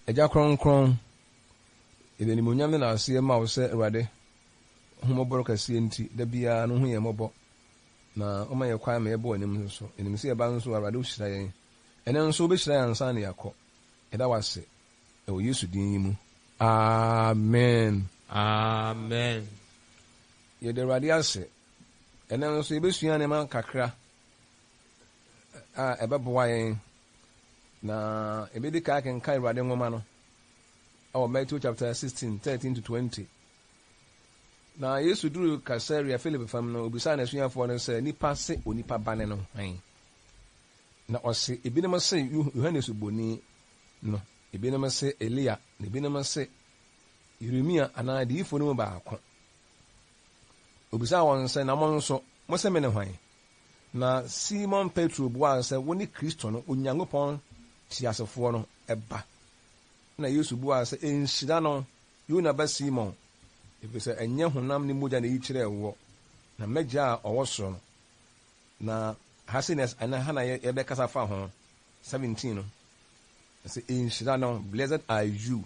Agya Kronkron, yɛde animuonyam ne naaseɛ ma wo sɛ Awurade, w'ahummɔborɔ kɛseɛ nti, da biara no wohu yɛn mmɔbɔ, na woma yɛn kwan ma yɛbɔ w'anim nso so. Yɛnim sɛ yɛba nso a, Awurade wohyira yɛn. Ɛnnɛ nso wobɛhyira yɛn ansa na yɛakɔ. Yɛda wo ase wɔ Yesu din yi mu. Amen. Amen. Yɛda Awurade ase. Ɛnnɛ nso yɛbɛsua nneɛma kakra a ɛbɛboa yɛn. Na yɛbɛdi kan akenkan Awurade nwoma no wɔ Matthew chapter 16, 13 to 20. Na Yesu duruu Kaesarea Filipi fam no, obisaa n'asuafoɔ no sɛ, Nnipa se onipa ba ne no hwan? Na ɔse, Ebinom se Yohane Suboni no, ebinom se Elia, na ebinom se Yeremia anaa adiyifoɔ no mu baako. Obisaa wɔn sɛ, Na mo nso, mose mene hwan? Na Simon Petro buaa sɛ, Wone Kristo no, Onyankopɔn teasefoɔ no Ba. Ɛnna Yesu buaa sɛ, Nhyira no, Yona ba Simon, ɛfiri sɛ ɛnyɛ honam ne mogya na ɛyi kyerɛɛ woɔ, na m'Agya a ɔwɔ soro no. Na ha sei na ɛnɛ ha na yɛbɛkasa fa ho, 17 no. Ɛsɛ nhyira no, blessed are you.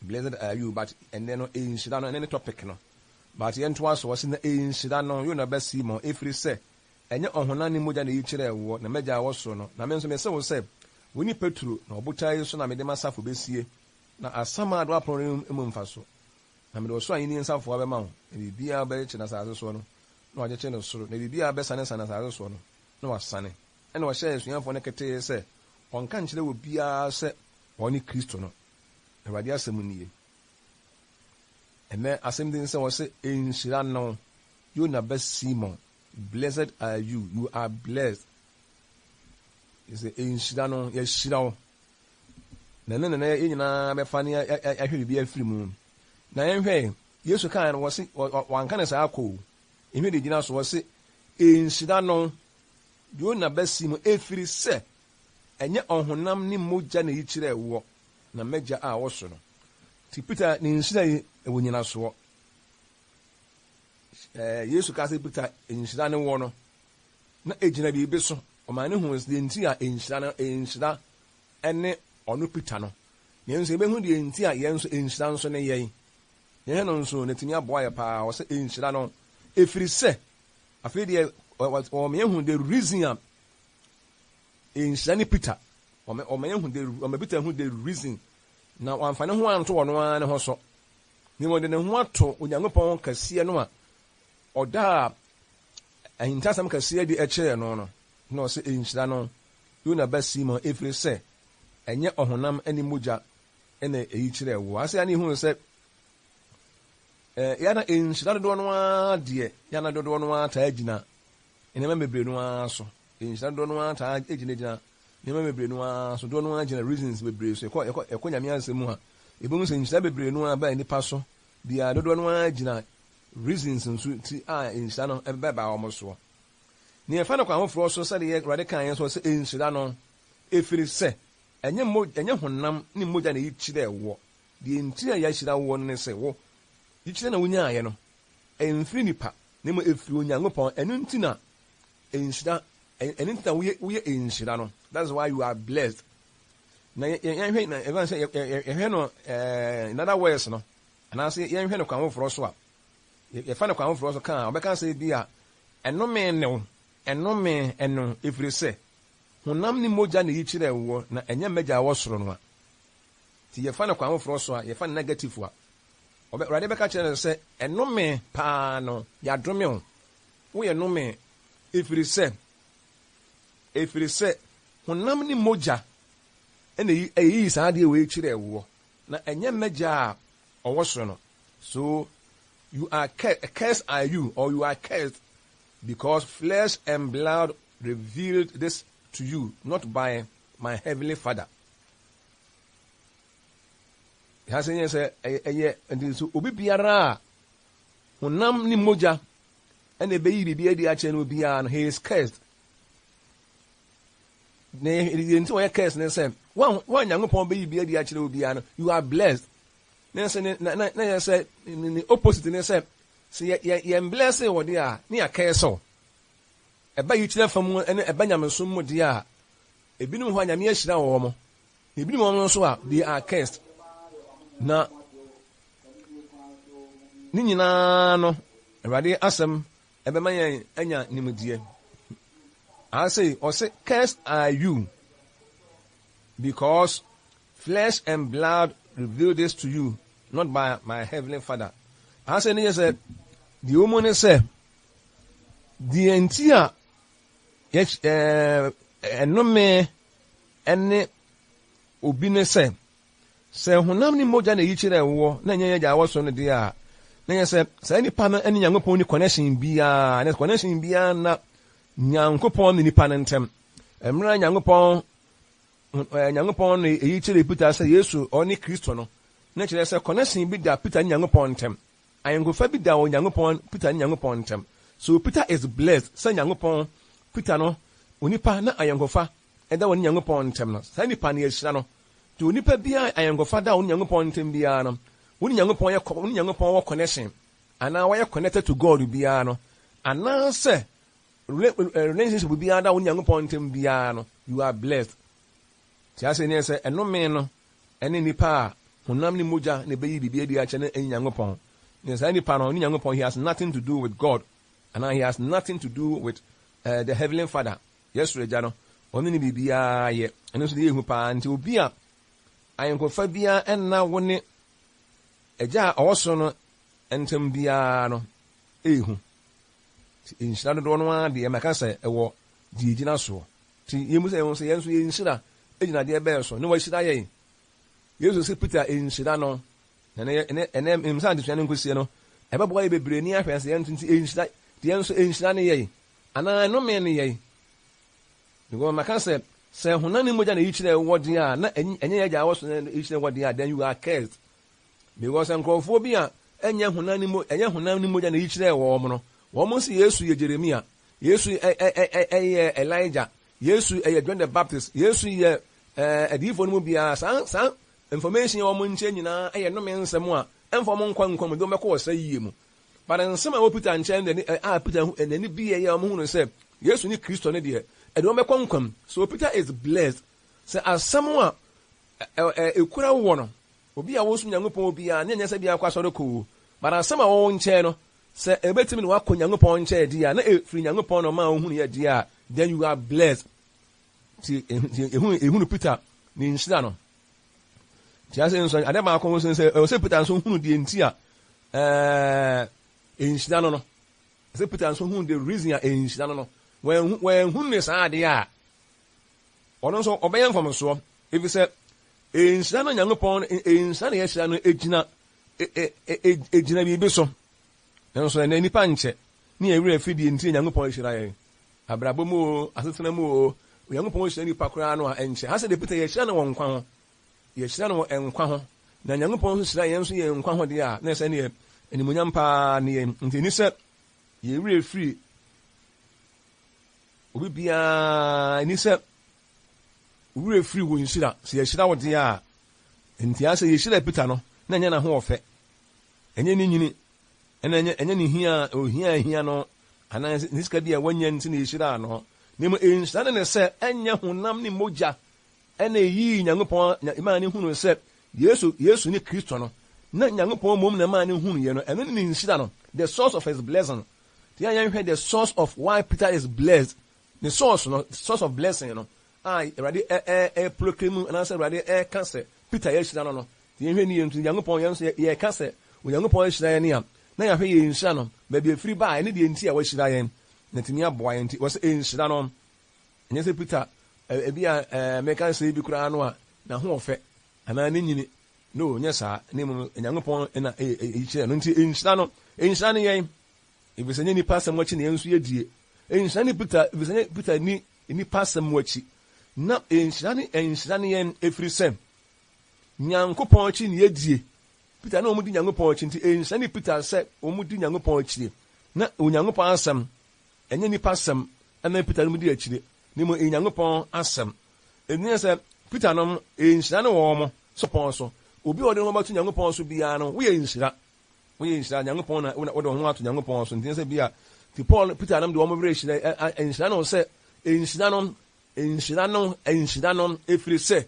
Blessed are you, but ɛnɛ no nhyira no, ɛnɛ ne topic no. But yɛntoa so, ɔse na nhyira no, Yona ba Simon, ɛfiri sɛ ɛnyɛ ɔhonam ne mogya na ɛyi kyerɛɛ woɔ, na m'Agya a ɔwɔ soro no. Na me nso mese wo sɛ, wone Petro, na ɔbotan yi so na mede m'asafo bɛsie, na asamando apono no mu mfa so. Na mede ɔsoro ahenni nsafoa bɛma wo, na biribiara a wobɛkyekyere no asase soɔ no, na wɔakyekyere no soro, na biribiara a wobɛsanesane asase soɔ no, na wɔasane. Ɛnna ɔhyɛɛ asuafoɔ no ketee sɛ wɔnnka nkyerɛ obiara sɛ ɔne Kristo no. Awurade asɛm nie. Ɛnnɛ asɛm din sɛ wɔse nhyira ne wo, Yona ba Simon, blessed are you, you are blessed. Yɛsɛ nhyira no, yɛahyira wo. Na ɛno na yɛn nyinaa bɛfa ne yɛahwɛ biribi afiri mu. Na yɛnhwɛ, Yesu kae no, wɔse, wanka no saa kɔ o. Nhwɛ deɛ gyina so, wɔse, nhyira no, Yona ba Simon, ɛfiri sɛ ɛnyɛ ɔhonam ne mogya na ɛyi kyerɛɛ woɔ, na m'Agya a ɔwɔ soro no. Nti Peter ne nhyira yi wɔ nyinasoɔ. Yesu kaa sɛ Peter nhyira ne woɔ no, na ɛgyina biribi so. Ɔmaa no huu deɛ nti a nhyira no, nhyira ne ɔno Peter no. Nanso yɛbɛhu deɛ nti a yɛn nso nhyira nso ne yɛn. Yɛhwɛ no nso na ɛtumi aboa yɛ paa. Ɔsɛ nhyira no, ɛfiri sɛ afei deɛ wɔma yɛhu the reason a nhyira ne Peter. Wɔma yɛhu the, wɔma Peter hu the reason. Na wamfa ne ho anto ɔno ara ne ho so. Na mmom ɔde ne ho ato Onyankopɔn kɛseɛ no a ɔdaa ahintasɛm kɛseɛ adi kyerɛɛ no no. Na ɔsɛ nhyira no, Yona ba Simon, ɛfiri sɛ ɛnyɛ ɔhonam ne mogya na ɛyi kyerɛɛ wo. Ase a ne yɛhunu sɛ yɛ na nhyira dodoɔ no ara deɛ, yɛ na dodoɔ no ara taa gyina nneɛma bebree no ara so. Nhyira dodoɔ no ara taa gyinagyina nneɛma bebree no ara so. Dodoɔ no ara gyina reasons bebree so. Yɛkɔ yɛkɔ yɛkɔ Nyame asɛm mu a, yɛbɛhu sɛ nhyira bebree no ara ba nnipa so biara, dodoɔ no ara gyina reasons nso ti a nhyira no bɛba wɔn soɔ. Nea ɛfa no kwan foforɔ so sɛdeɛ Awurade kaeɛ nso sɛ nhyira no, ɛfiri sɛ ɛnyɛ mo ɛnyɛ honam ne mogya na ɛyi kyerɛɛ woɔ. Deɛ nti a yɛahyira woɔ no ne sɛ wo yikyerɛ na wonyaaeɛ no, ɛmfiri nnipa, na mmom ɛfiri Onyankopɔn. Ɛno nti na nhyira, ɛno nti na woyɛ woyɛ nhyira no. That's why you are blessed. Na yɛnhwɛ na ɛfɛn sɛ yɛhwɛ no ɛɛ in other words no, anaasɛ yɛnhwɛ no kwan foforɔ so a, yɛfa no kwan foforɔ so ka a, ɔbɛka sɛ bi a ɛnome ne wo, ɛnome ɛno, ɛfiri sɛ honam ne mogya na ɛyi kyerɛɛ woɔ, na ɛnyɛ m'agya a ɔwɔ soro no a. Nti yɛfa no kwan foforɔ so a, yɛfa no negative a, ɔbɛ, Awurade bɛka kyerɛ no sɛ, ɛnome paa no, yɛadome wo. Woyɛ nome, ɛfiri sɛ, ɛfiri sɛ honam ne mogya na ɛyi, ɛyii saa adeɛ wei kyerɛɛ woɔ, na ɛnyɛ m'agya a ɔwɔ soro no. So, you are cursed, cursed are you, or you are cursed, because flesh and blood revealed this to you, not by my heavenly Father. Ha sɛ nyɛ sɛ ɛyɛ nti so obi biara a honam ne mogya ɛna ɛbɛyi biribi adi akyerɛ no biara no, he is cursed. Na yɛn nti wɔyɛ cursed ne sɛ wɔn wɔn Nyankopɔn bɛyi biribi adi akyerɛ obiara no, you are blessed. Ne sɛ ne na na na yɛ sɛ ne ne opposite ne sɛ sɛ yɛ yɛ yɛn bless wɔ deɛ a ne yɛ curse o. Ɛba yikyerɛ fa mu ne ɛba nyamesom mu deɛ a, ebinom hɔ a Nyame ahyira wɔn. Ebinom wɔn nso a, they are cursed. Na ne nyinaa no, Awurade asɛm ɛbɛma yɛn anya nimdeɛ. Ase ɔse, cursed are you because flesh and blood revealed this to you, not by my heavenly Father. Ase ne yɛ sɛ, deɛ wɔn mu ne sɛ, deɛ nti a ɛnome ne obi ne sɛ, sɛ honam ne mogya na eyi kyerɛɛ woɔ na ɛnyɛ yɛn Agya a ɔwɔ soro no deɛ a, na ɛnyɛ sɛ saa nipa no ne Nyankopɔn ni connection biara, na connection biara nna Nyankopɔn ne nipa no ntam. Mmerɛ a Nyankopɔn Nyankopɔn na eyi kyerɛɛ Peter sɛ Yesu ɔne Kristo no, na kyerɛ sɛ connection bi da Peter ne Nyankopɔn ntam. Ayɔnkofa bi da Onyankopɔn, Peter ne Nyankopɔn ntam. So Peter is blessed sɛ Nyankopɔn, Peter no, onipa na ayɔnkofa da wɔne Nyankopɔn ntam no, saa nipa no yɛahyira no. Nti onipa biara a ayɔnkofa da ɔne Nyankopɔn ntam biara no, wo ne Nyankopɔn yɛ, wo ne Nyankopɔn wɔ connection, anaa wɔyɛ connected to God biara no, anaasɛ relationship biara da wo ne Nyankopɔn ntam biara no, you are blessed. Nti ase ne sɛ ɛnome no ne nnipa a honam ne mogya na ɛbɛyi biribi adi akyerɛ no ne Nyankopɔn. Ne saa nipa no, ɔne Nyankopɔn, he has nothing to do with God, anaa he has nothing to do with uh, the heavenly Father, yɛ soro agya no, ɔne ne biribiara yɛ. Ɛno nso deɛ yɛhu paa. Nti obi a ayɔnkofa biara ɛnna wo ne agya a ɔwɔ soro no ntam biara no, ɛhu. Nti nhyira dodoɔ no ara deɛ mɛka sɛ ɛwɔ deɛ ɛgyina soɔ. Nti yɛmmisa yɛn ho sɛ, yɛn nso yɛn nhyira gyina deɛ bɛn so? Ne wahyira yɛn. Yesu se Peter nhyira no. Na ɛnɛ, ɛnɛ, ɛnɛ mmisa adesua no nkosie no, ɛbɛboa yɛ bebree ni ahwɛ sɛ yɛn nso nti nhyira, nti yɛn nso nhyira ne yɛn, anaa ɛnome ne yɛn. Because maka sɛ, sɛ honam ne mogya na eyi kyerɛ wɔ deɛ a, na ɛnyɛ yɛn agya a ɔwɔ soro na eyi kyerɛ wɔ deɛ a, then you are cursed. Because nkurɔfoɔ bi a ɛnyɛ honam ne mo, ɛnyɛ honam ne mogya na eyi kyerɛɛ wɔn no, wɔn se Yesu yɛ Jeremia, Yesu yɛ Elijah, Yesu yɛ John the Baptist, Yesu yɛ adiyifoɔ no mu biara. Saa saa information a wɔn nkyɛn nyinaa yɛ nnome nsɛm a ɛmfa wɔn nkɔ nkwa mu, de wɔn bɛkɔ ɔsɛe yie mu. But nsɛm a ɛwɔ Peter nkyɛn deɛ, a Peter n'ani bieɛ a wɔn hunu sɛ Yesu ne Kristo no deɛ, ɛde wɔn bɛkɔ nkwa mu. So Peter is blessed sɛ asɛm a ɛkura wɔ no, obi a wɔsom Nyankopɔn biara, ne ɛnyɛ sɛ biara kɔ asɔre kɔ o, but asɛm a wɔwɔ nkyɛn no, sɛ ɛbɛtumi ne wakɔ Nyankopɔn nkyɛn deɛ a, na ɛfiri Nyankopɔn na ɔmaa wohunu yɛ deɛ a, then you are blessed. Nti ehunu ehunu Peter ne nhyira no. Nti ase nso ade baako nso sɛ ɛwɔ sɛ Peter nso hunu deɛ nti a ɛɛ nhyira no no. Sɛ Peter nso hunu the reason a nhyira no no. Wɔn wɔn ne saa adeɛ a ɔno nso ɔbɛyɛ mfomsoɔ efisɛ nhyira no Nyankopɔn nhyira na yɛhyira no egyina egyina biribi so. Nanso ɛnnɛ nnipa nkyɛ ne yɛn werɛ afi deɛ nti a Nyankopɔn ahyira yɛn. Abrabɔ mu oo, asetena mu oo, Onyankopɔn hyira nnipa koraa no a, ɛnkyɛ. Ha sɛ deɛ Peter yɛhyira no wɔ nkwa ho. Yɛhyira no wɔ nkwa ho. Na Nyankopɔn nso hyira yɛn nso yɛn nkwa ho deɛ a, na ɛsɛ neɛ animuonyam paa ne yɛn. Nti ɛni sɛ yɛn werɛ firi obi biara, ɛni sɛ wo werɛ firi wo nhyira. Sɛ yɛhyira wo deɛ a, nti asɛ yɛhyira Peter no, na ɛnyɛ n'ahoɔfɛ. Ɛnyɛ ne nyini, ɛna ɛnyɛ ɛnyɛ ne hia a ohia a ehia no, anaa ne sika bi a wanya nti na yehyiraa no, na mmom nhyira no ne sɛ ɛnyɛ honam ne mogya na eyii Nyankopɔn maa no hunuu sɛ Yesu Yesu ne Kristo no, na Nyankopɔn mmom na ɛmaa no hunuiɛ no, ɛno ne ne nhyira no, the source of his blessing. Nti yɛn a yɛnhwɛ the source of why Peter is blessed, ne source no, source of blessing no, a Awurade ɛ ɛ ɛ proclaim anaasɛ Awurade ɛka sɛ Peter yɛahyira no no, Sɛ yɛhwɛ no yie nso, Onyankopɔn, yɛn nso yɛka sɛ Onyankopɔn ahyira yɛn a, na yɛahwɛ yɛn nhyira no, baabi a ɛfiri baeɛ ne deɛ nti a wahyira yɛn, na atumi aboa yɛn. Nti wɔsɛ nhyira no, ɛnyɛ sɛ Peter, ebi a meka nsɛm bi koraa no a, n'ahoɔfɛ anaa ne nyini. No, nyɛ saa. Na mmom Onyankopɔn na ɛyi kyerɛ no. Nti nhyira no, nhyira no yɛn, ɛfiri sɛ nyɛ nnipa asɛm akyi na yɛn nso yɛdie. Nhyira ne Peter, ɛfiri sɛ nyɛ Peter ni nnipa asɛm akyi. Na nhyira ne nhyira ne yɛn, ɛfiri sɛ Nyankopɔn akyi na yɛdie. Peter ne wɔn di Nyankopɔn akyi nti ɛnhyira ne Peter sɛ wɔn di Nyankopɔn akyire. Na Onyankopɔn asɛm, ɛnyɛ nipa asɛm na Peter nom di akyire, na mmom ɛyɛ Nyankopɔn asɛm. Ɛnti ne sɛ Peter nom, ɛnhyira ne wɔn sɛ pɔn so. Obi a ɔde ne ho bɛto Nyankopɔn so biara no, woyɛ nhyira. Woyɛ nhyira, Nyankopɔn na wode wo ho ato Nyankopɔn so. Nti ne sɛ bia, nti Paul, Peter nom de wɔn werɛ hyira, ɛnhyira ne wɔn sɛ, ɛnhyira no, ɛnhyira no, ɛnhyira no, ɛfiri sɛ.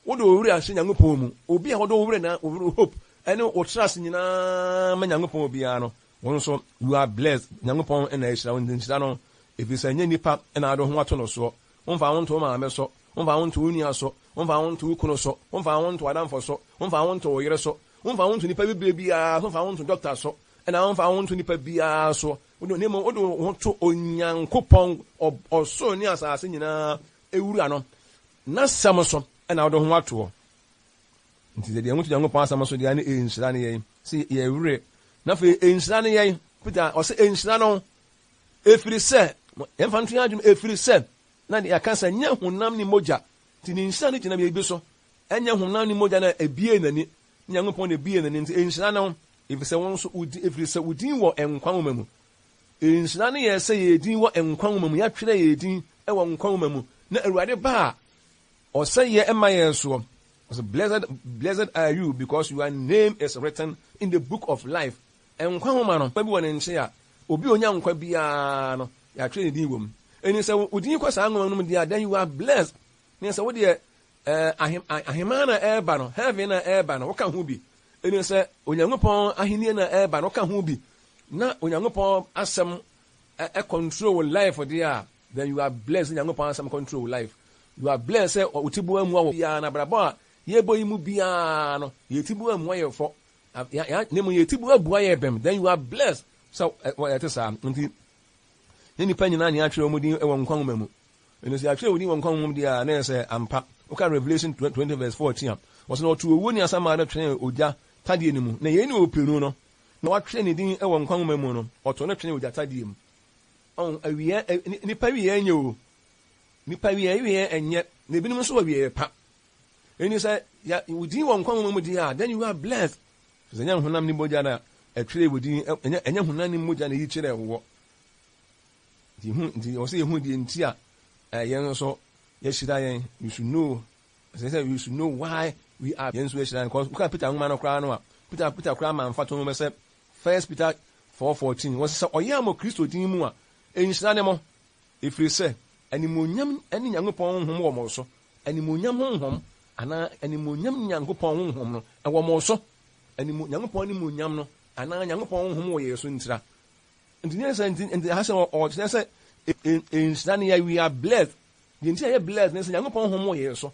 Wode wo werɛ ahyɛ Nyankopɔn mu. Obi a wode wo werɛ na wo hope ɛne wo trust nyinaa ma Nyankopɔn biara no, wo nso you are blessed. Nyankopɔn na ahyira wo, nti nhyira no, ɛfiri sɛ ɛnyɛ nipa na wode wo ho ato no soɔ. Womfa wo nto wo maame so, womfa wo nto wo nua so, womfa wo nto wo kunu so, womfa wo nto w'adamfo so, womfa wo nto wo yere so, womfa wo nto nipa bibire biara so, womfa wo nto doctor so, ɛna womfa wo nto nipa biara so, na mmom wode wo ho to Onyankopɔn, ɔsoro ne asase nyinaa Wura no, N'asɛm so na wode wo ho atoɔ. Nti sɛ deɛ yɛho to Nyankopɔn asɛm so deɛ ne ɛnhyira ne yɛn, sɛ yɛ werɛ, na afei ɛnhyira ne yɛn, Peter ɔsɛ ɛnhyira no, ɛfiri sɛ, yɛmfa nto yɛn adwene, ɛfiri sɛ, na deɛ yɛaka sɛ nyɛ honam ne mogya, nti ne nhyira no gyina biribi so, ɛnyɛ honam ne mogya na ɛbie n'ani, ne Nyankopɔn na ɛbie n'ani, nti ɛnhyira no, ɛfiri sɛ wo nso, ɛfiri sɛ wo din wɔ nkwa nwoma mu. Nhyira no yɛ sɛ yɛn din wɔ nkwa nwoma mu, yɛatwerɛ yɛn din wɔ nkwa nwoma mu, na Awurade ba a, ɔsɛeɛ mma yɛn soɔ. Ɔsɛ, Blessed, blessed are you because your name is written in the book of life. Nkwa nwoma no, bi wɔ ne nkyɛn a, obi a ɔnya nkwa biara no, yɛatwerɛ ne din wɔ mu. Ɛni sɛ wo din kɔ saa nwoma no mu deɛ a, then you are blessed. Ne sɛ wo deɛ, eh, aheman na ɛreba no, heaven na ɛreba no, woka ho bi. Ɛni sɛ Onyankopɔn ahenni na ɛreba no, woka ho bi. Na Onyankopɔn asɛm ɛ control wo life deɛ a, then you are blessed sɛ Nyankopɔn asɛm control wo life. You are blessed sɛ wo tiboa mua wɔ biara no, abrabɔ a yɛbɔ yi mu biara no, yɛ tiboa mua yɛ fɔ, na mmom yɛ tiboa bua yɛ bɛm, then you are blessed sɛ ɛte saa. Nti, ne nnipa nyinaa ne atwerɛ wɔn din wɔ nkwa nwoma mu. Ɛno sɛ yɛatwerɛ wo din wɔ nkwa nwoma mu deɛ a, na ɛyɛ sɛ ampa. Woka Revelation 20 verse 14 a, wɔsɛ na ɔtoo owuo ne asamando twenee ogya tadeɛ no mu, na yei ne ɔpirenu no. Na wɔatwerɛ ne din wɔ nkwa nwoma mu no, ɔtoo no twenee ogya tadeɛ mu. Ɔho, awieɛ, ɛ, nnipa awieɛ nyɛ o. Nnipa awieɛ awieɛ ɛnyɛ, na ebinom nso wɔ awieɛ pa. Enti sɛ ya, wo din wɔ nkwa nwoma mu deɛ a, then you are blessed. Sɛ ɛnyɛ honam ne mogya na ɛtwerɛɛ wo din, ɛnyɛ, ɛnyɛ honam ne mogya na ɛyi kyerɛɛ woɔ. Nti hu, nti ɛwɔ sɛ yɛhu deɛ nti a yɛn nso yɛahyira yɛn. You should know. Ɛsɛ sɛ you should know why we are yɛn nso yɛahyira yɛn. Because woka Peter nwoma no koraa no a, Peter Peter koraa ma mfatoho bɛ sɛ First Peter 4:14 wɔsɛ sɛ ɔyɛ mo Kristo din mu a, nhyira ne mo, ɛfiri sɛ animuonyam ne Nyankopɔn honhom wɔ mo so. Animuonyam honhom anaa animuonyam Nyankopɔn honhom no ɛwɔ mo so. Animu Nyankopɔn animuonyam no anaa Nyankopɔn honhom wɔ yɛn so ntira. Nti nyɛ sɛ nti nti ha sɛ ɔkyerɛ sɛ nhyira ne yɛ we are blessed. Deɛ nti a yɛ blessed ne sɛ Nyankopɔn hom wɔ yɛn so.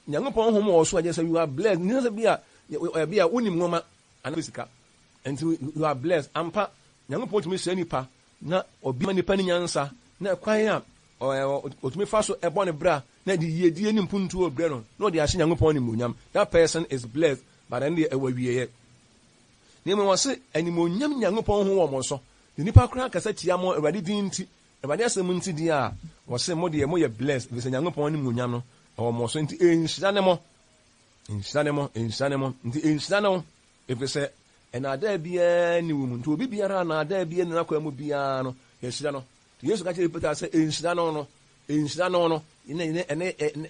Nyankopɔn hom wɔ so a kyerɛ sɛ you are blessed. Nti sɛ bi a bi a wonim nwoma anaa sika. Nti you are blessed. Ampa Nyankopɔn tumi hyira nipa na ɔbi ma nipa ne nyansa na kwan a ɔtumi fa so ɛbɔ ne bra na de yiedie ne mpuntuo brɛ no na ɔde ahyɛ Nyankopɔn animuonyam. That person is blessed but ɛno deɛ ɛwɔ awieɛ. Na mmom ɔse, Animuonyam Nyankopɔn ho wɔ mo so, na nnipa koraa kasa tia mo Awurade din nti, Awurade asɛm nti deɛ a, wɔse mo deɛ moyɛ blessed, efisɛ Nyankopɔn animuonyam no wɔ mo so, nti nhyira ne mo, nhyira ne mo, nhyira ne mo, nti nhyira ne wo, efisɛ nnaadaa biara nni wo mu, nti obi biara a nnaadaa biara nni n'akwan mu biara no, yɛahyira no. Nti Yesu ka kyerɛɛ Peter sɛ, Nhyira ne wo no, nhyira ne wo no, ɛnɛ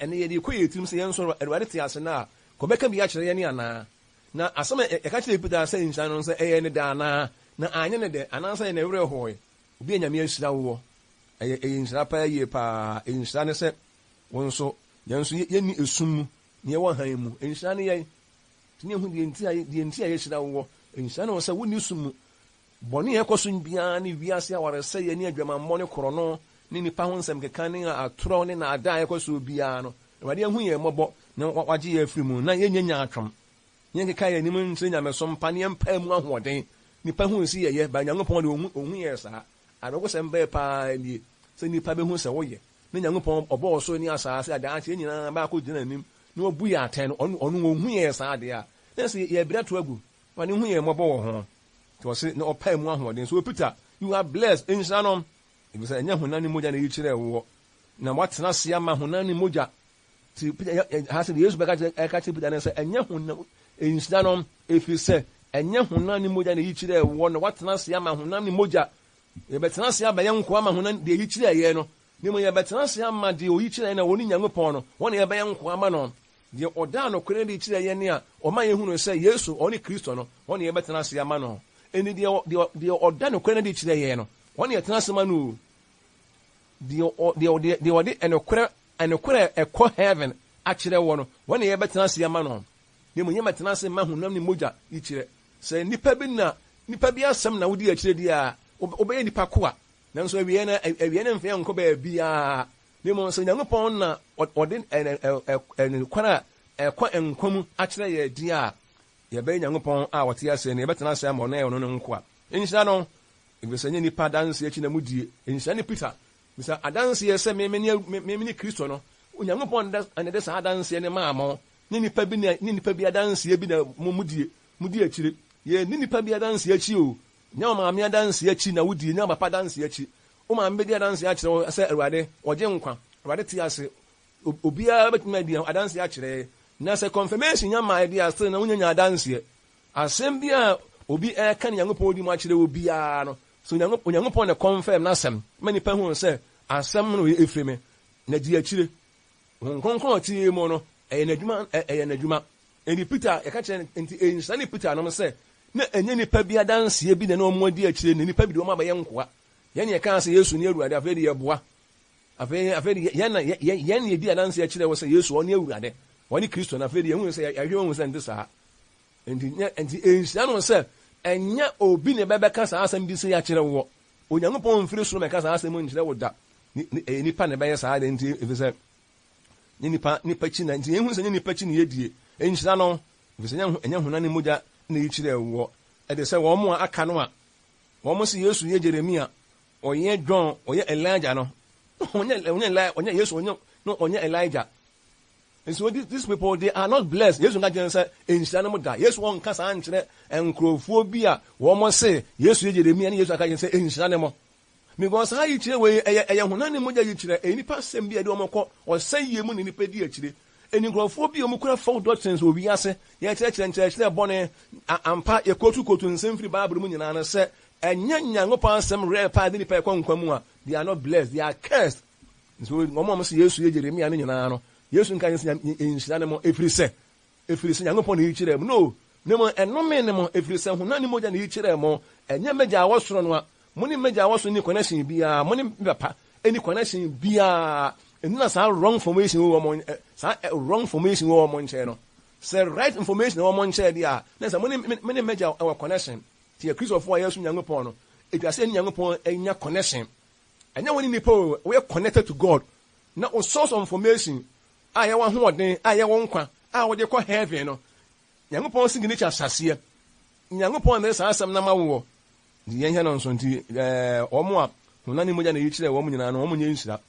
ɛnɛ yɛde kɔ yɛn tirim sɛ yɛn nso Awurade te ase nnɛ a, kɔbɛka bi akyerɛ yɛn anaa? Na asɛm a yɛka kyerɛɛ Peter sɛ nhyira no no, sɛ ɛyɛɛ no dɛ anaa, na anyɛ no dɛ, anaasɛ ne werɛ hooe. Obi a Nyame ahyira woɔ, ɛyɛ ɛyɛ nhyira paa yie paa. Nhyira ne sɛ wo nso, yɛn nso yɛnni esum mu, na yɛwɔ hann mu. Nhyira ne yɛn. Nti ne yɛhu deɛ nti a deɛ nti a yɛahyira woɔ. Nhyira ne wo sɛ wonni sum mu. Bɔne a ɛkɔ so biara ne wiase awaresɛeɛ ne adwamammɔ ne korɔno ne nnipa ho nsɛmkeka ne atorɔ ne nnaadaa a ɛkɔ soɔ biara no, Awurade ahu yɛn mmɔbɔ na wagye yɛn afiri mu na yɛnyɛ nyaatwom. Yɛnkeka yɛn anim nkyerɛ nyamesom pa na yɛmpae mu ahoɔden. Nnipa hu sɛ yɛyɛ, but Nyankopɔn deɛ ɔnhu yɛn saa. Awerɛhosɛm bɛn paa nie sɛ nnipa bɛhu sɛ woyɛ, na Nyankopɔn ɔbɔɔ ɔsoro ne asaase a daakye yɛn nyinaa bɛakɔgyina n'anim na wabu yɛn atɛn no, ɔno ɔnhu yɛn saa deɛ a, na ɛsɛ yɛbrɛ to agu. Awurade hu yɛn mmɔbɔ wɔ ho. Nti ɔse na ɔpae mu ahoɔden so. Peter, you are blessed, nhyira no, efisɛ ɛnyɛ honam ne mogya na eyi kyerɛɛ woɔ, na woatena ase ama honam ne mogya. Nti Peter, ha sɛ deɛ Yesu bɛka kyerɛ, ɛka kyerɛ Peter ne sɛ, ɛnyɛ honam, nhyira no, efisɛ ɛnyɛ honam ne mogya na eyi kyerɛɛ woɔ, na woatena ase ama honam ne mogya. Yɛbɛtena ase abɛyɛ nkoa ama honam, deɛ eyi kyerɛɛ yɛn no, na mmom yɛbɛtena ase ama deɛ oyi kyerɛɛ yɛn na ɔne Nyankopɔn no, wɔn na yɛbɛyɛ nkoa ama no. Deɛ ɔdaa nokorɛ no adi kyerɛɛ yɛn a ɔma yɛhunuu sɛ Yesu, ɔne Kristo no, ɔno na yɛbɛtena ase ama no. Enti deɛ, deɛ, deɛ ɔda nokorɛ no adi kyerɛ yɛn no, ɔno na yɛtena ase ma no o. Deɛ, ɔ, deɛ, deɛ, deɛ ɔde ɛnokorɛ, ɛnokorɛ a ɛkɔ heaven akyerɛ woɔ no, wɔn na yɛbɛtena ase ama no. Na mmom yɛmmɛtena ase mma honam ne mogya yikyerɛ. Sɛ nnipa bi na nnipa bi asɛm na wodi akyire deɛ a, wobɛyɛ nnipa koa. Nanso awieɛ no, awieɛ no mfa yɛn nkɔ baabiara. Na mmom sɛ Onyankopɔn na ɔde kwan a ɛkɔ nkwa mu akyerɛ yɛn deɛ a, yɛbɛyɛ Nyankopɔn a ɔte ase no, yɛbɛtena ase ama ɔno ayɛ ɔno no nkoa. Nhyira no, efisɛ ɛnyɛ nnipa adanseɛ akyi na modie. Nhyira ne Peter, efisɛ adanseɛ sɛ me me mene Kristo no, Onyankopɔn na ɛde saa adanseɛ no maa mo, nyɛ nnipa bi na nyɛ nnipa bi adanseɛ bi na mo modie, modi akyire. Yɛnni nnipa bi adanseɛ akyi o, nyɛ wo maame adanseɛ akyi na wodie, nyɛ wo papa adanseɛ akyi. Wo maame bɛdi adanseɛ akyerɛ wo sɛ Awurade, ɔgye nkwa, Awurade te ase, Obiara bɛtumi adi adanseɛ akyerɛ yɛn. Na sɛ confirmation nya mmaeɛ deɛ a, still na wonya nya adanseɛ. Asɛm bi a obi reka ne Nyankopɔn di mu akyerɛ obiara no, sɛ Onyankopɔn na confirm n'asɛm ma nipa hu sɛ asɛm no ɛfiri me, na di akyire. Honhom Kronkron a ɔte yɛn mu no, ɛyɛ n'adwuma, ɛyɛ n'adwuma. Enti Peter, yɛka kyerɛ no, enti ɛnhyira ne Peter nom sɛ na ɛnyɛ nipa bi adanseɛ bi na na wɔn adi akyire, na nipa bi de wɔn abɛyɛ nkoa. Yɛn na yɛkaa sɛ Yesu ne Awurade, afei de yɛboa. Afei, afei de, yɛn na, yɛn, yɛn na yɛdi adanseɛ kyerɛ wo sɛ Yesu, ɔne Awurade, ɔne Kristo no. Afei de, yɛhunu sɛ, yɛahwɛ ahu sɛ ɛnte saa. Enti, nyɛ, enti ɛnhyira no sɛ ɛnyɛ obi na ɛbɛbɛka saa asɛm bi sei akyerɛ woɔ. Onyankopɔn mfiri soro mmɛka saa asɛm nkyerɛ wo da. Ne, ne, ɛyɛ nipa na ɛbɛyɛ saa de, nti, ɛfiri sɛ, nyɛ nipa, nipa kyi na, nti yɛhunu sɛ nyɛ nipa kyi na yɛdie. Ɛnhyira no, ɛfiri sɛ ɛnyɛ, ɛnyɛ honam ne mogya na ɛyi kyerɛɛ woɔ. Ɛte sɛ wɔn a aka no a, wɔn se Yesu yɛ Jeremia, Ɔnyɛ John, ɔyɛ Elijah no. Ɔnyɛ ɔnyɛ Eli ɔnyɛ Yesu ɔnyɛ no ɔnyɛ Elijah. And so these people they are not blessed. Yesu nka kyerɛ sɛ nhyira no mo da. Yesu ɔnka saa nkyerɛ nkurɔfoɔ bi a wɔn se Yesu yɛ Jeremia ne Yesu aka kyerɛ sɛ nhyira ne mo. Because saa yikyerɛ wei ɛyɛ ɛyɛ honam ne mogya yikyerɛ, ɛyɛ nipa asɛm bi a ɛde wɔn kɔ ɔsɛeɛ mu na nipa di akyire. Ɛni nkurɔfoɔ bi a wɔkura false doctrines wɔ wiase, yɛkyerɛkyerɛ nkyerɛkyerɛ bɔne, ampa yɛkootu kootu nsɛm firi Bible mu nyinaa no sɛ Ɛnyɛ Nyankopɔn asɛm rare paa de nipa ɛkɔ nkwa mu a, they are not blessed, they are cursed. Nso wɔn a wɔse Yesu yɛ Jeremia no nyinaa no, Yesu nka nyɛ sɛ nhyira ne mo ɛfiri sɛ, ɛfiri sɛ Nyankopɔn na yi kyerɛɛ mo. No, na mmom ɛnome ne mo ɛfiri sɛ honam ne mogya na yi kyerɛɛ mo, ɛnyɛ m'agya a ɔwɔ soro no a. Mo ne m'agya a ɔwɔ soro nni connection biara, mo ne me papa nni connection biara. Ɛno na saa wrong information wɔ wɔn, saa wrong information wɔ wɔn nkyɛn no. Sɛ right information wɔ wɔn nkyɛn deɛ a, na sɛ mo ne me ne m'agya wɔ connection. Nti yɛ Kristofo a yɛsom Nyankopɔn no, etwa sɛ yɛne Nyankopɔn nya connection. Ɛnyɛ wo ne nipa o, woyɛ connected to God. Na wo source of information a ɛyɛ w'ahoɔden, a ɛyɛ wo nkwa, a wode kɔ heaven no, Nyankopɔn signature ahyɛaseɛ. Nyankopɔn na ɛde saa asɛm no ama woɔ. Nti yɛnhwɛ no nso. Nti ɛɛ wɔn a honam ne mogya na eyi kyerɛɛ wɔn nyinaa no, wɔn nyɛ nhyira.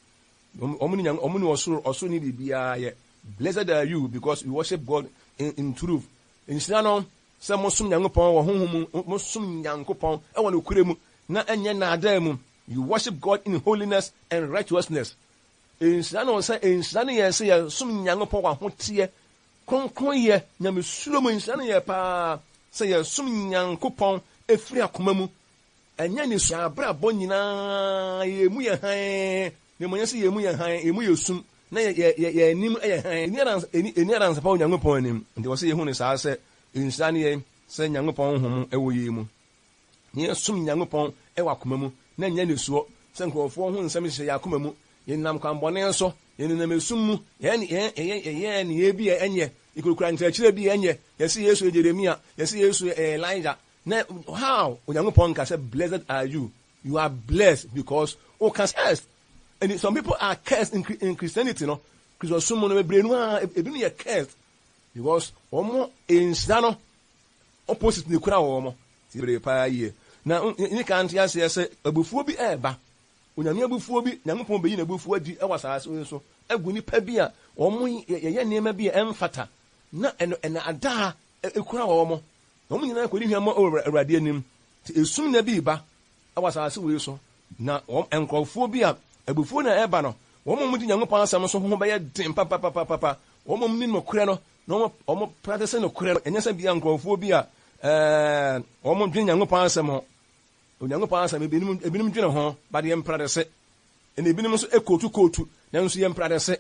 Wɔn ne Nyank wɔn ne ɔsoro ɔsoro ne biribiara yɛ. Blessed are you because you worship God in, in truth. Nhyira no Sɛ mosom Nyankopɔn wɔ honhom mu, mosom Nyankopɔn wɔ nokorɛ mu, na ɛnyɛ nnaadaa mu, you worship God in holiness and righteousness. Nhyira ne wo sɛ, nhyira ne yɛn sɛ yɛsom Nyankopɔn wɔ ahoteɛ, kronkronyɛ, nyamesuro mu, nhyira ne yɛn paa sɛ yɛsom Nyankopɔn firi akoma mu, ɛnyɛ anisoɔ. Yɛn abrabɔ nyinaa yɛn mu yɛ hann, na mmom ɛnyɛ sɛ yɛn mu yɛ hann, yɛn mu yɛ sum, na yɛn anim yɛ hann. Ɛnni adanse pa wɔ Nyankopɔn anim. Enti ɛwɔ sɛ yɛhu no saa sɛ nhyira ne yɛn sɛ Nyankopɔn honhom wɔ yɛn mu, na yɛsom Nyankopɔn wɔ akoma mu, na ɛnyɛ anisoɔ sɛ nkurɔfoɔ ho nsɛm hyehyɛ yɛn akoma mu. Yɛnenam kwammɔne so, yɛnenam esum mu, yɛyɛ nneyɛɛ bi a ɛnyɛ, yɛkurakura nkyerɛkyerɛ bi a ɛnyɛ, yɛse Yesu yɛ Jeremia, yɛse Yesu yɛ Elijah, na how Onyankopɔn nka sɛ blessed are you, you are blessed because woka sɛ And some people are cursed in, in Christianity no. Kristosom mu no bebree no ara ebinom yɛ cursed because wɔn nhyira no opposite ne kura wɔn. Ti bebree paa yie. Na ne kan te aseɛ sɛ abufuo bi ɛreba. Onyame abufuo bi, Nyankopɔn bɛyi n'abufuo adi wɔ asase yi so agu nipa bi a wɔn yɛyɛ nneɛma bi a ɛmfata na ɛno ɛnaadaa ekura wɔn. Na wɔn nyinaa kɔdi hwammɔ wɔ Awurade anim. Nti esum nna bi reba wɔ asase wei so, na wɔn nkurɔfoɔ bi a abufuo na ɛreba no, wɔn a wɔdi Nyankopɔn asɛm so ho bɛyɛ den papapapapa, wɔn a wɔnim nokorɛ no, na wɔn wɔn pratese nokorɛ no, ɛnyɛ sɛ bia nkurɔfoɔ bi a ɛɛ wɔn dwene Nyankopɔn asɛm ho. Onyankopɔn asɛm ebinom ebinom dwene ho, but yɛn pratese. Ɛna ebinom nso ekootu kootu, nanso yɛn pratese.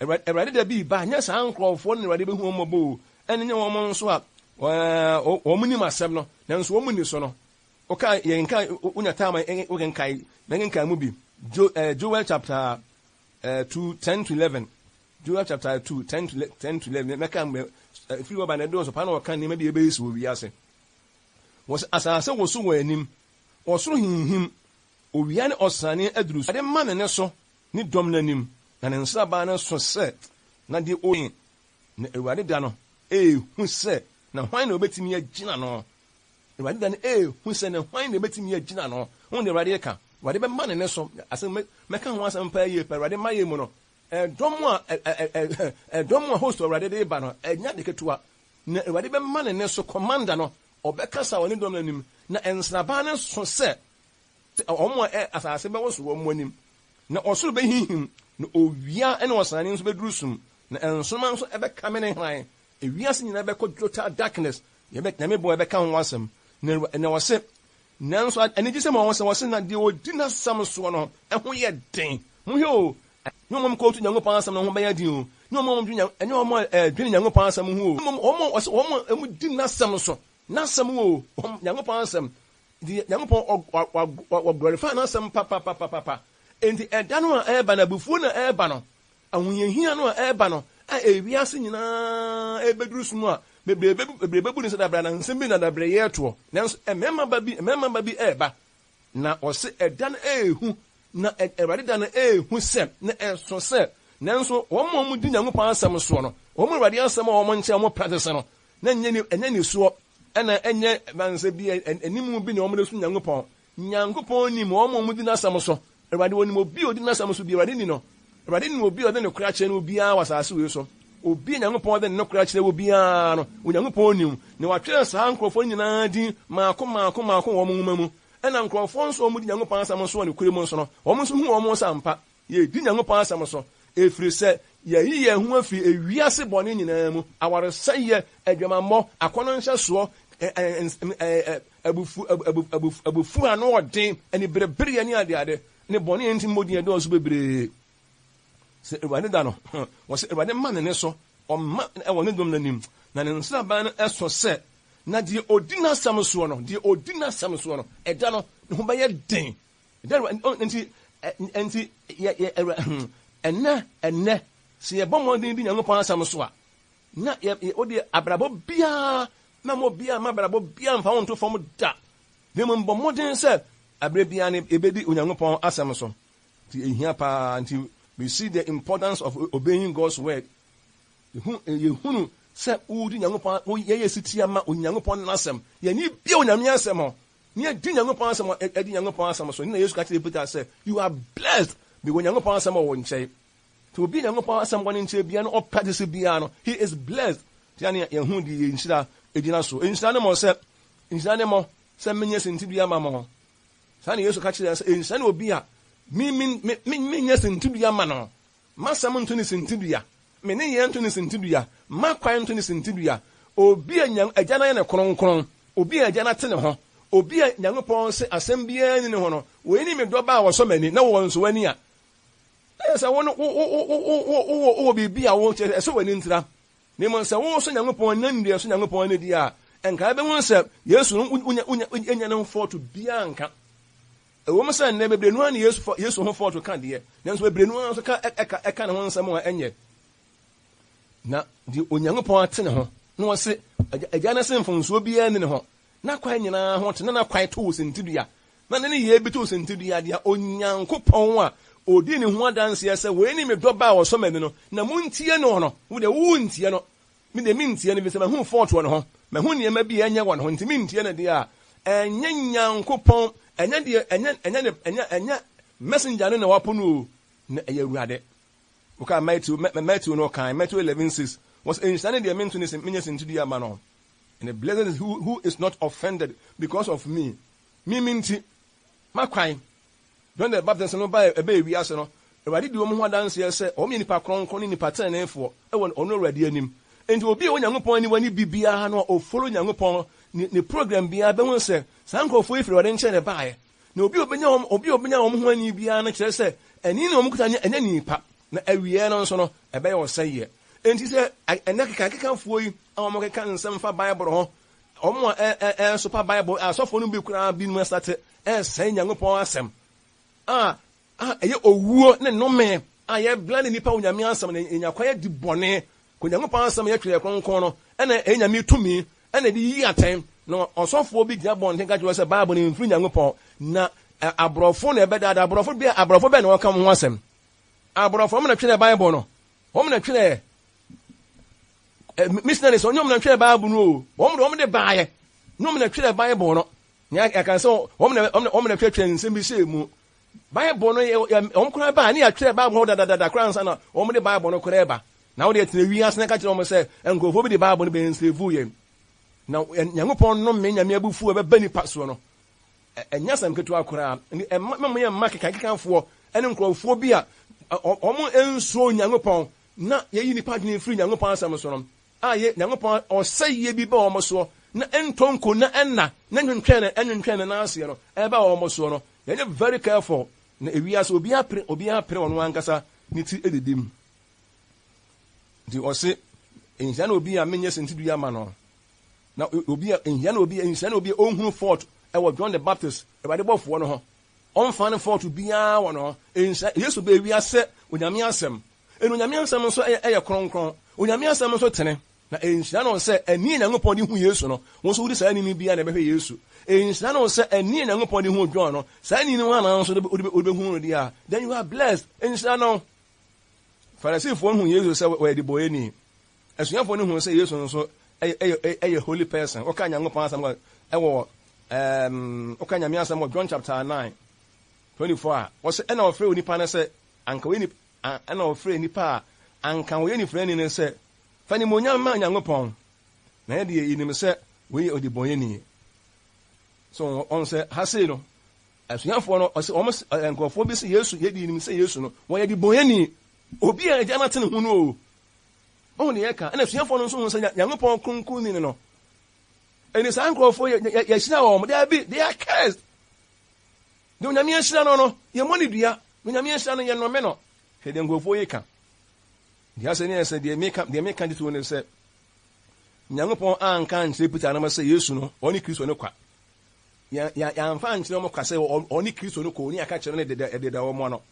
Awurade da bi reba, nyɛ saa nkurɔfoɔ no na Awurade bɛhu wɔn mmɔbɔ o, ɛne nyɛ wɔn nso a wɔn nim asɛm no, nanso wɔn nni so no. Woka yɛn nka wonya time a wokenkan mɛkenkan mu bi. Jo, eh, Joel chapter eh, 2, 10 to 11. Joel chapter 2, 10 to 10 to 11, mɛka mɛ ɛfiri hɔ ba na ɛdɔɔso paa na ɔka nneɛma bi a ɛbɛyɛ si wɔ wiase. Wɔ sɛ asase woso wɔ anim, ɔsoro hinhim, owia ne ɔsrane aduru so. Awurade ma ne nne so ne dɔm no anim, na ne nsraban no so sɛ, na deɛ ɔyi na Awurade da no ɛrehu sɛ, na hwan na ɔbɛtumi agyina no? Awurade da no ɛrehu sɛ, na hwan na ɛbɛtumi agyina no? Wohu deɛ Awurade reka? Awurade bɛma ne nne so. Asɛm, mɛka ho asɛm paa yie paa. Awurade mmayɛ mu no, ɛdɔm a, ɛdɔm a host Awurade de reba no, ɛnyɛ ade ketewa. Na Awurade bɛma ne nne so, commander no, ɔbɛkasa wɔ ne dɔm no anim, na nsraban no so sɛ, Wɔn a asase bɛwosow wɔ wɔn anim, na ɔsoro behinhim, na owia ne ɔsrane nso beduru sum, na nsoromma nso bɛkame ne hann. Ewiase nyinaa bɛkɔ total darkness. Yɛbɛ, Nyame bɔ yɛbɛka ho asɛm. Na, na wɔse, nanso anigyesɛm a wɔn sɛ wɔse na deɛ ɔdi n'asɛm soɔ no ho yɛ den. Monhwɛ o, ɛnyɛ wɔn a wɔkɔɔtu Nyankopɔn asɛm no ho bɛyɛ den o, ɛnyɛ wɔn a wɔdwene, ɛnyɛ wɔn a ɛdwene Nyankopɔn asɛm ho o, mmom wɔn a wɔse wɔn a wɔdi n'asɛm so, n'asɛm o, wɔn, Nyankopɔn asɛm. Nti Nyankopɔn ɔ glorify n'asɛm papapapapa. Enti ɛda no a ɛreba no, abufuo no a ɛreba no, ahohiahia no a ɛreba no, a ewiase nyinaa ɛrebɛduru sum a bebree bɛbu bebree bɛbu no sɛ dabrɛ anaa nsɛm bi na dabrɛ yɛ toɔ. Nanso mmarima ba bi mmarima ba bi ɛreba, na ɔse ɛda no ɛrehu, na Awurade da no ɛrehu sɛ, na ɛso sɛ, nanso wɔn a wɔdi Nyankopɔn asɛm soɔ no, wɔn Awurade asɛm a wɔn nkyɛn wɔn practice no, na ɛnyɛ ɛnyɛ nisuo, ɛna ɛnyɛ bansɛ bi animu bi na wɔn de som Nyankopɔn. Nyankopɔn nim wɔn a wɔdi n'asɛm so. Awurade onim obi a odi n'asɛm so bi, Awurade ni no. Awurade nim obi a ɔde nokorɛ akyerɛ no biara wɔ asase wei so. Obi a Nyankopɔn de ne nokorɛ akyerɛ wɔ biara no, Onyankopɔn nim. Na watwerɛ saa nkurɔfoɔ no nyinaa din mmaako mmaako mmaako wɔ wɔn nwoma mu. Ɛna nkurɔfoɔ nso a wɔdi Nyankopɔn asɛm so wɔ nokorɛ mu nso no, wɔn nso hu wɔn sɛ ampa Yɛredi Nyankopɔn asɛm so, ɛfiri sɛ yɛayi yɛn ho afiri ewiase bɔne nyinaa mu, awaresɛeɛ, adwamammɔ, akɔnnɔ nhyɛsoɔ, abufuo a ano ɔden, aniberebereɛ ne adeade, ne bɔne a ɛnti mmɔ din a ɛdɔɔso bebree. Sɛ Awurade da no, wɔsɛ Awurade ma ne nne so, ɔma wɔ ne dɔm no anim, na ne nsraban no ɛso sɛ, na deɛ ɔdi n'asɛm soɔ no, deɛ ɔdi n'asɛm soɔ no, ɛda no, ne ho bɛyɛ den. Nti, nti, yɛ, yɛ, ɛnnɛ, ɛnnɛ, sɛ yɛbɔ mmɔden di Nyankopɔn asɛm so a, na yɛ, yɛ, wodeɛ abrabɔ biara, na mo biara, ma abrabɔ biara mfa wo nto fam da. Na mmom bɔ mmɔden sɛ aberɛ biara no yɛbɛdi Onyankopɔn asɛm so. Nti ɛhia paa. Nti we see the importance of obeying God's word. Yɛhunu sɛ wodi Nyankopɔn, yɛyɛ sitia ma Onyankopɔn n'asɛm. Yɛni bia Onyame asɛm ho. Nea edi Nyankopɔn asɛm a edi Nyankopɔn asɛm so. Nna Yesu ka kyerɛɛ Peter sɛ, You are blessed because Nyankopɔn asɛm wɔ wo nkyɛn. Nti obi a Nyankopɔn asɛm wɔ ne nkyɛn biara no ɔpractice biara no, he is blessed. Nti na yɛhu deɛ yɛn nhyira gyina so. Nhyira ne mo sɛ, nhyira ne mo sɛ menyɛ sintidua ma mo. Saa na Yesu ka kyerɛɛ sɛ, nhyira ne obi a me me me menyɛ sintidua ma no. M'asɛm nto ne sintidua, me nneyɛɛ nto ne sintidua, m'akwan nto ne sintidua. Obi a Nyan Agya no ayɛ no kronkron, obi a Agya no ate ne ho, obi a Nyankopɔn se asɛm biara nni ne ho no, wei ne me dɔba a ɔsɔ m'ani, na wowɔ nso w'ani a, na yɛ sɛ wo no, wo, wo, wo, wo, wo, wowɔ biribi a wo kyerɛ sɛ ɛsɔ w'ani ntira. Na mmom sɛ wosɔ Nyankopɔn ani na deɛ ɛsɔ Nyankopɔn ani deɛ a, nka wobɛhunu sɛ Yesu no, wonya, wonya, wonya ne ho fɔɔto biara nka. Ɛwom sɛ nnɛ bebree no ara ne Yesu Yesu ho fɔɔto ka deɛ, nanso bebree no ara nso ka ɛka ɛka ne ho nsɛm a ɛnyɛ. Na deɛ Onyankopɔn ate ne ho, na ɔse Agya no se mfomsoɔ biara nni ne ho, n'akwan nyinaa ho te, na n'akwan to wo sintidua, na ne nneyɛɛ bi to wo sintidua, deɛ Onyankopɔn a ɔdii ne ho adanseɛ sɛ, Wei ne me dɔ ba a ɔsɔ m'ani no, na montie no no, wo deɛ wontie no. Me deɛ mentie no efisɛ mahu fault wɔ ne ho, mahu nneɛma bi a ɛnyɛ wɔ ne ho nti mentie no deɛ a, ɛnyɛ Nyankopɔn, ɛnyɛ deɛ, ɛnyɛ, ɛnyɛ ne, ɛnyɛ, ɛnyɛ messenger no na wapo no o, na ɛyɛ Awurade. Wokaa Matthew, Matthew no ɔkan, Matthew 11, 6, wɔsɛ nhyira ne deɛ mento ne menyɛ sintidua ma no. And blessed is who, who is not offended because of me. Me me nti, makwan, John the Baptist no bae ɛbɛɛ wiase no, Awurade dii wɔn ho adanseɛ sɛ wɔn yɛ nnipa kronkron ne nnipa teneneefoɔ wɔ ɔno Awurade anim. Enti obi a ɔwɔ Nyankopɔn aniwa ne bi biara no a ɔfollow Nyankopɔn ne ne program biara bɛhunu sɛ saa nkorɔfoɔ yi firi Awurade nkyɛn na ɛbaeɛ. Na obi a ɔbɛnya wɔn obi a ɔbɛnya wɔn ho ani biara no kyerɛ sɛ ani na wɔn kuta nyɛ ɛnyɛ ani pa, na awieɛ no nso no ɛbɛyɛ ɔsɛeɛ. Enti sɛ ɛnnɛ kekakekafoɔ yi a wɔkeka nsɛm fa Bible ho, wɔn a ɛresopa Bible, asɔfoɔ no bi koraa binom asate resɛe Nyankopɔn asɛm a a ɛyɛ owuo ne nnome. a yɛbla ne nipa wɔ Nyame asɛm no, yɛnya kwan adi bɔne. Kɔ Nyankopɔn asɛm yɛ Twerɛ Kronkron no, ɛna ɛyɛ Nyame tumi, ɛna ɛde yiyi atɛn. Na ɔsɔfoɔ bi gyina abɔnten ka kyerɛ sɛ Bible no mfiri Nyankopɔn, na aborɔfo na ɛbɛdaadaa aborɔfo bi a aborɔfo bɛn na wɔka wɔn ho asɛm? Aborɔfo wɔn na twerɛ Bible no, wɔn na twerɛ missionaries, wɔn na twerɛ Bible no o, wɔn de wɔn de baayɛ, na wɔn na twerɛ Bible no. Nea yɛka sɛ wɔn na wɔn na twerɛtwerɛ nsɛm bi hyɛɛ mu. Bible no yɛ wɔn koraa baa ne yɛatwerɛ Bible hɔ dadadada koraa ansa na wɔn de Bible no koraa ba. Na wɔde tena wiase na ka kyerɛ wɔn sɛ nkurɔfoɔ bi de Bible no bɛ enslave yɛn. Na Nyankopɔn nnome Nyame abufuo a ɛbɛba nipa soɔ no, ɛnyɛ asɛm ketewa koraa. Ɛmma mo yɛ mma kekakekafoɔ ne nkurɔfoɔ bi a wɔn nsuro Nyankopɔn na yɛyi nipa adwene firi Nyankopɔn asɛm so no, a yɛ Nyankopɔn ɔsɛeɛ bi ba wɔn soɔ na ɛntɔ nko na ɛnna na ɛntwentwɛn ne ɛntwentwɛn ne nan aseɛ no ɛba wɔn soɔ no, yɛnyɛ very careful na ewiase obiara pere obiara pere ɔno ankasa ne ti didi mu. Nti ɔse, nhyira ne obi a menyɛ sentidua ma no. Na obi a nhyira ne obi nhyira ne obi a ɔnhunu fault ɛwɔ John the Baptist, Awurade bɔfoɔ no ho. Ɔmfa ne fault biara wɔ no ho. Nhyira Yesu baa wiase sɛ Onyame asɛm. Ɛna Onyame asɛm nso ɛyɛ ɛyɛ kronkron. Onyame asɛm nso tene. Na nhyira ne wo sɛ ani a Nyankopɔn de hu Yesu no, wo nso wode saa ani no biara na ɛbɛhwɛ Yesu. Nhyira ne wo sɛ ani a Nyankopɔn de hu John no, saa ani no ara na nso wode bɛhu no deɛ a, then you are blessed. Nhyira ne wo. Farisifoɔ no hu Yesu sɛ ɔyɛ debɔyɛni. Asuafoɔ no hu sɛ Yesu nso yɛ holy person. Woka Nyankopɔn asɛm wɔ woka Nyame asɛm wɔ John chapter 9 24 a, wɔsɛ ɛna ɔfrɛ onipa no sɛ anka ɔyɛ nipa ɛna ɔfrɛ nipa a anka ɔyɛ nifrani no sɛ fa nimonyam ma Nyankopɔn na yɛ deɛ yɛnim sɛ wei yɛ ɔdebɔyɛni. So wɔn sɛ ha sei no Asuafoɔ no, ɔse wɔn, nkurɔfoɔ bi se Yesu, yɛde nim sɛ Yesu no, wɔyɛ debɔnyɛni, obi a Agya no ate ne ho no o. Wahu deɛ yɛka? Ɛna asuafoɔ no nso hu sɛ Nyankopɔn kronkronni no no. Ɛni saa nkurɔfoɔ yɛ, yɛ, yɛhyira wɔn. Daabi, they are cursed. Deɛ Onyame ahyira no no, yɛmmɔ ne dua. Deɛ Onyame ahyira no, yɛnnome no. Hwɛ deɛ nkurɔfoɔ yi ka. Deɛ asɛ ne yɛ sɛ, deɛ meka, deɛ meka titiriw ne sɛ, Nyankopɔn anka ankyerɛ Peter anam sɛ Yesu no, ɔne Kristo no kwa. Yɛamfa ankyerɛ wɔn kwa sɛ ɔne Kristo no kɔ, ne yɛaka kyerɛ no deda wɔn ano.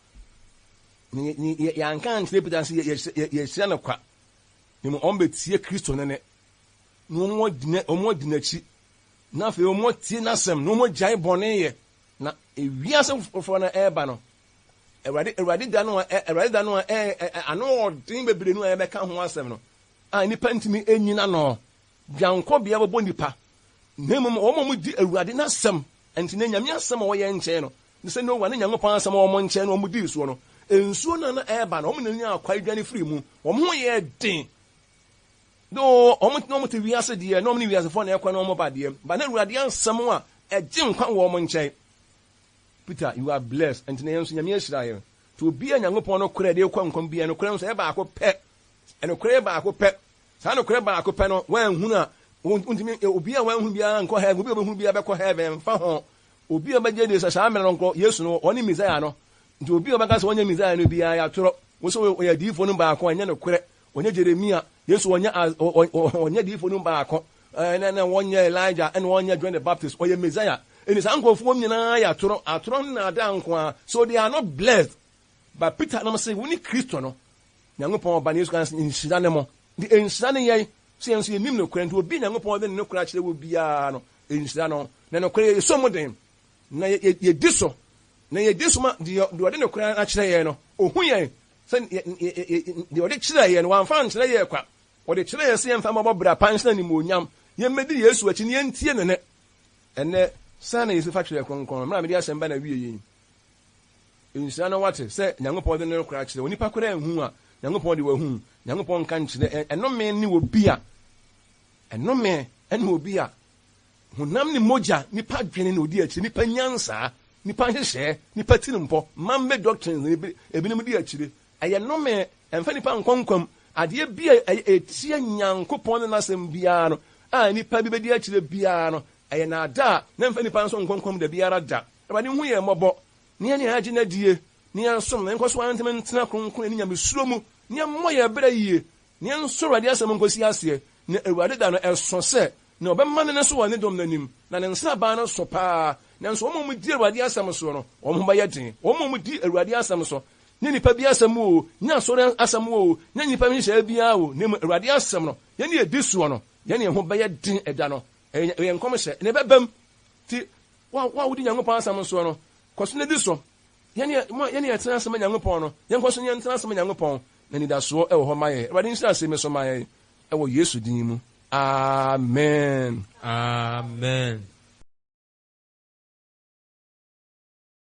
Yɛanka ankyerɛ Peter sɛ yɛhyira no kwa, na mmom wɔbɛtie Kristo no nne, na wɔadi n'akyi, na afei wɔatie n'asɛm, na wɔagyae bɔne yɛ. Na ewiase foforɔ no ɛreba no, Awurade Awurade da no a Awurade da no a ano ɔden bebree no a yɛbɛka ho asɛm no, a nnipa ntumi nnyina no, Dwankɔbea bɛbɔ nnipa, na mmom wɔn a wɔdi Awurade n'asɛm, nti na Nyame asɛm a ɔwɔ yɛn nkyɛn no, ne sɛ Noa ne Nyankopɔn asɛm a ɔwɔ wɔn nkyɛn no wɔn dii soɔ no, nsuo no a na ɛreba no, wɔn na nyaa kwae dwane firii mu, wɔn ho yɛɛ den. Though wɔn na wɔte wiase deɛ, na wɔn ne wiasefoɔ na ɛkɔ na wɔn ba deɛ, but na Awurade asɛm a ɛgye nkwa wɔ wɔn nkyɛn. Peter, you are blessed, nti na yɛn nso Nyame ahyira yɛn. Nti obi a Nyankopɔn nokorɛ de rekɔ nkwa mu biara, nokorɛ nso ɛyɛ baako pɛ. Nokorɛ yɛ baako pɛ. Saa nokorɛ baako pɛ no, woanhunu a, wontumi, obi a wanhunu biara nkɔ heaven, obi a ɔbɛhunu biara bɛkɔ heaven, ɛmfa ho. Obi a ɔbɛgye adi sɛ saa mmerɛ no nko, Yesu no, ɔne Messiah no. Nti obi a ɔbɛka sɛ ɔnyɛ Messiah no biara, yɛ atorɔ. Wo sɛ ɔyɛ adiyifoɔ no mu baako a, ɛnyɛ nokorɛ. Ɔnyɛ Jeremia, Yesu ɔnyɛ, ɔnyɛ adiyifoɔ no mu baako, ɛna na ɔnyɛ Elijah, ɛna ɔnyɛ John the Baptist, ɔyɛ Messiah. Ɛnti saa nkorɔfoɔ nyinaa yɛ atorɔ, atorɔ nnaadaa nko ara. So they are not blessed. But Peter nom se, Wone Kristo no, Nyankopɔn Ba no. Yesu kaa se, Nhyira ne mo. Nti nhyira ne yɛn, se yɛn nso yɛnim nokorɛ. Nti obi a Nyankopɔn de ne nokorɛ akyerɛ wɔ biara no, nhyira no. Na nokorɛ yɛsɔ mu den, na yɛdi so, na yɛdi so ma deɛ ɔde nokorɛ akyerɛ yɛn no, ɔhu yɛn sɛ deɛ ɔde kyerɛɛ yɛn no, wamfa ankyerɛ yɛn kwa. Ɔde kyerɛɛ yɛn sɛ yɛmfa mmɛbɔ bra pa nhyɛ no animuonyam, yɛmmɛdi Yesu akyi, na yɛntie ne nne. Ɛnnɛ, sɛn na yɛsi fa Twerɛ Kronkron no? Mmerɛ a mede asɛm ba n'awieɛ yi, Nhyira na wate sɛ Nyankopɔn de ne nokorɛ akyerɛ onipa koraa anhu a, Nyankopɔn de wahu. Nyankopɔn nka nkyerɛ, ɛnome ne obi a, ɛnome ne obi a honam ne mogya, nipa dwene na odi akyire, nipa nyansaa, nipa nhyehyɛɛ, nipa tirimpɔ, man-made doctrines na ebinom di akyire. Ɛyɛ nnome, ɛmfa nipa nkɔ nkwa mu. Adeɛ bi a ɛtia Nyankopɔn ne n'asɛm biara no a nipa bi bɛdi akyire biara no, ɛyɛ naadaa na ɛmfa nipa nso nkɔ nkwa mu dabiara da. Awurade nhu yɛn mmɔbɔ, na yɛne yɛn agye no adie, na yɛnsom no, na yɛnkɔ so ara ntɛm ntena kronkronyɛ ne nyamesuro mu, na yɛmmɔ yɛn bra yie, na yɛnsɔ Awurade asɛm nkɔsi aseɛ, na Awurade da no ɛso sɛ, na ɔbɛma ne nne so wɔ ne dɔm no anim, na ne nsraban no so paa, nanso wɔn a wɔdi Awurade asɛm soɔ no, wɔn ho bɛyɛ den, wɔn a wɔdi Awurade asɛm so. Nyɛ nnipa bi asɛm oo, nyɛ asɔre asɛm oo, nyɛ nnipa nhyehyɛeɛ biara oo, na mmom Awurade asɛm no, yɛn a yɛdi soɔ no, yɛn na yɛn ho bɛyɛ den ɛda no. Ɛyɛ ɛyɛ nkɔmhyɛ, na ɛbɛba mu. Nti, wo a wo a wodi Nyankopɔn asɛm soɔ no, kɔ so na di so. Yɛn a mo a yɛn a yɛtena ase ma Nyankopɔn no, yɛnkɔ so na yɛntena ase ma Nyankopɔn, na anidasoɔ wɔ hɔ ma yɛn. Awurade nhyira asɛm yi so ma yɛn, wɔ Yesu din mu. Amen. Amen.